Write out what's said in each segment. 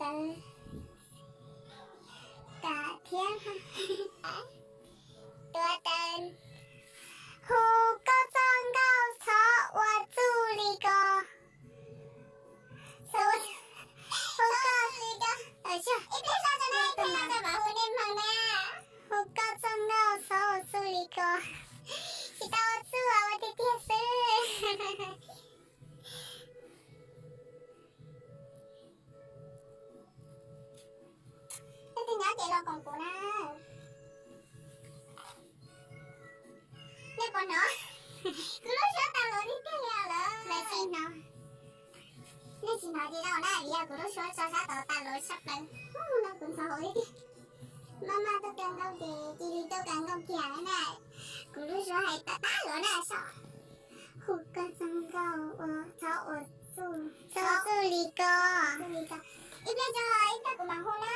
Kam thiab. Tuav taws, hu koj txoj nkauj txhob ua txuj li ko. Hu koj, ib pliag tso, ib pliag tso, hu nej mloog na. Hu koj txoj nkauj txhob ua txuj li ko. Tsis tau ua txuj, ua tiag tiag xwb. Leej twg nyob ces los koom kuv na. Nej puas hnov? Kuv lub suab tas luv tiag tiag li lawm. Nej tsis hnov ces zoo na, vim yog kuv lub suab tso sab tod tas luv tshaj plaws. Ub, no kuv ntxhov hauv li tiag. Maj maj tuaj kawg nkaus ces cia li tuaj kawg nkaus kiag na. Kuv lub suab hais tas tas luv na so. Hu koj txoj nkauj ua txhob ua txuj, txhob txuj li ko. Ib pliag tso, ib pliag kuv mam hu na.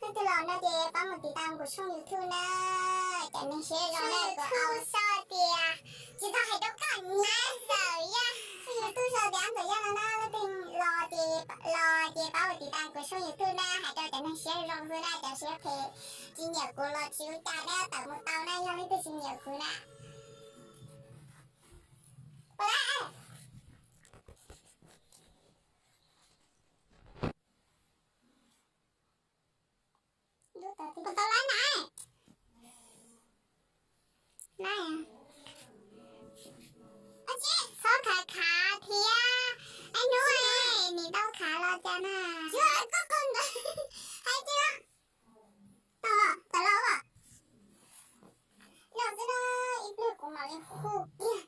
Leej twg los no ces pab mus tiv tas kuv tshooj YouTube na, cov neeg siab zoo na, kuv au soj tias tsis tau hais rau koj nyab Ntxawm Yaj. Tshooj YouTube sau tias Ntxawm Yaj no na, leej twg los ces, los ces pab mus tiv tas kuv tshooj YouTube na, hais rau cov neeg siab zoo xwb na, cov siab phem tsis nyiam kuv los tsis ua cas, nej tawm mus tau na, yog leej twg tsis nyiam kuv na. Kuv tau laib na. Txhob khav khav thiab. Ib hnub nim tau khav los cas na. Hais tias, tau, tau los. Los xwb na, ib pliag kuv mam li hu kiag.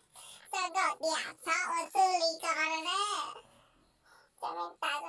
Txawm kom tias txhob ua txuj li ko na. Cov me tas,